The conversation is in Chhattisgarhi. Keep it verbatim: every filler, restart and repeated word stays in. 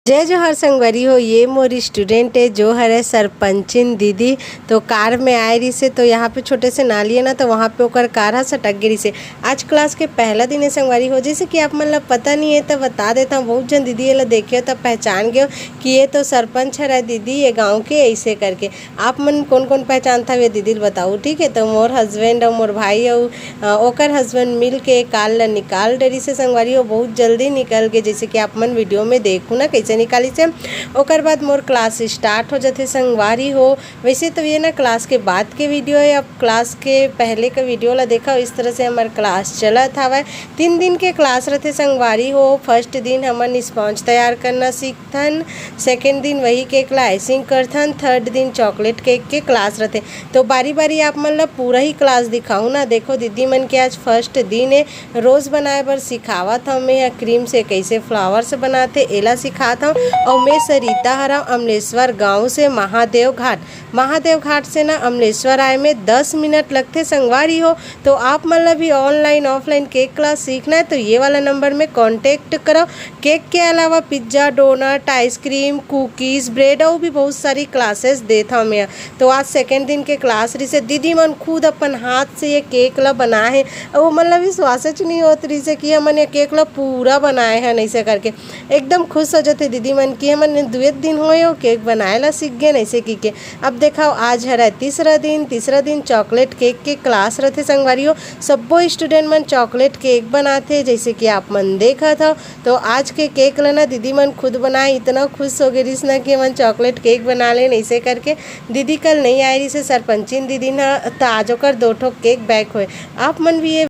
जय जोहार संगवारी हो, ये मोर स्टूडेंट है जो हरे सरपंचिन दीदी। तो कार में आए रहिसे, तो यहाँ पे छोटे से नाली है ना, तो वहाँ पे ओकर कार ह सटक गे रहिसे। आज क्लास के पहला दिन है संगवारी हो, जैसे कि आप मन ला पता नहीं है तो बता देता हूँ, बहुत जन दीदी ये ला देखे हो तो पहचान गए हो कि ये तो सरपंच हरे दीदी ये गाँव के, ऐसे करके। आप मन कौन कौन पहचानता ये दीदी ल बताओ, ठीक है। तो मोर हस्बैंड और मोर भाई और अ, ओकर हस्बैंड मिल के कार ला निकाल डरिसे संगवारी हो, बहुत जल्दी निकल के, जैसे कि आप मन वीडियो में देखू ना कैसे निकालिसे। ओकर बाद मोर क्लास स्टार्ट हो जाथे संगवारी हो। वैसे तो ये ना क्लास के बाद के वीडियो है, अब क्लास के पहले का वीडियो ला देखा, इस तरह से हमार क्लास चलत हवय। तीन दिन के क्लास रहथे संगवारी हो। फर्स्ट दिन हमन स्पंज तैयार करना सीखथन, सेकेंड दिन वही केक ला आइसिंग करथन, थर्ड दिन चॉकलेट केक के क्लास रहथे। तो बारी बारी आप मन ला पूरा ही क्लास दिखाऊँ ना। देखो दीदी मन के आज फर्स्ट दिन है, रोज बनाए बर सिखावत हव मैं ह, क्रीम से कैसे फ्लावर्स बनाथे एला सिखात हव। और मैं सरिता हरव अमलेश्वर गांव से महादेव घाट। महादेव घाट से ना अमलेश्वर आए में दस मिनट लगथे संगवारी हो। तो आप मन ला भी ऑनलाइन ऑफलाइन केक क्लास सीखना है तो ये वाला नंबर में कॉन्टेक्ट करो। केक के अलावा pizza, donut, ice cream, cookies, bread और भी बहुत सारी क्लासेस देत हव मैं। तो आज सेकेंड दिन के क्लास रहिसे, दीदी मन खुद अपन हाथ से ये केक ला बनाए हे। और वो मन ला विश्वास च नहीं होत रहिसे कि हमन ये केक ला पूरा बनाए हन ऐसे करके। एकदम खुश हो जाथे दीदी मन कि हमन दुए दिन होए हो केक बनाए ला सीख गए ऐसे की के। अब देखा, आज हरे तीसरा दिन, तीसरा दिन चॉकलेट केक के क्लास रहथे संगवारी हो। सब्बो स्टूडेंट मन चॉकलेट केक बनाथे, जैसे कि आप मन देखत हव। तो आज के केक ला ना दीदी मन खुद बनाए, इतना खुश हो गए रहिस ना कि हमन चॉकलेट केक बना लेन ऐसे करके। दीदी कल नहीं आए रहिसे सरपंचिन दीदी ना, तो आज ओकर दो ठो केक बैक होए। आप मन भी ये